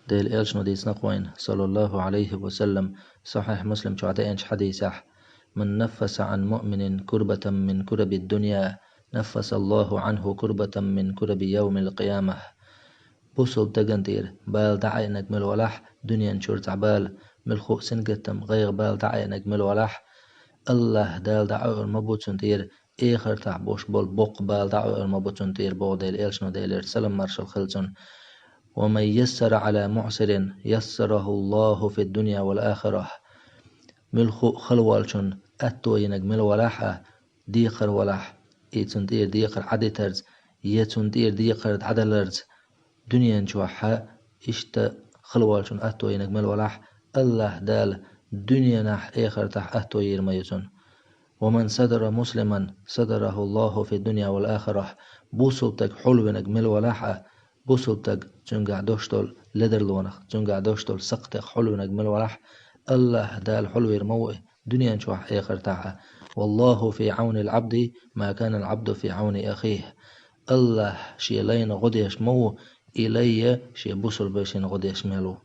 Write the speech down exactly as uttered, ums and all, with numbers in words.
Дела элчано дийцинарг вайна, саллаллаху Ӏалайхи ва саллам, Сахьихь Муслим чохь деанчу хьадисехь: «Ман наффаса Ӏан муъминин курбатан мин кураби дунья, наффаса Аллаху Ӏанху курбатан мин кураби явмил къиямах». Бусалба дагана тӀера бала дӀаайинарг мила валахь, дуьнен чуьра цхьа бала, муьлхха а сингаттам, гӀайгӀа, бала дӀаайинарг мила валахь, АллахӀ Дала дӀаайур ма бу цунна тӀера эхартахь болуш болу боккха бала, дӀаайур ма бу цунна тӀера, боху Делан элчано, Делера салам-маршалла хуьлда цунна. «Ва ман яссара Ӏала муӀсирин, яссараху Аллаху фид дунья вал ахирах». Муьлхха а хала волчунна атто йинарг мила валахь а, декхар валахь, и цунна тӀера декхар Ӏадитарца, я цунна тӀера декхар дӀадаларца, дуьнен чохь а иштта хала волчунна атто йинарг мила валахь, АллахӀ Дала дуьненахь, эхартахь атто йийр ма ю цунна. «Ва ман сатара муслиман, сатараху Аллаху фид дунья вал ахирах». Бусалба стаг хьулвинарг мила валахь а, бусалба стаг, цуьнгахь долуш долу ледарлонах, цуьнгахь долуш долу сакхтех хьулвинарг мила валахь, АллахӀ Дала хьулвийр ма ву и дуьнен чохь а, эхартахь а. «Валлаху фи Ӏавнил Ӏабди ма канал Ӏабду фи Ӏавни ахих». АллахӀ шен лайна гӀо деш ма ву, и лай а шен бусалба вешина гӀо деш мел ву.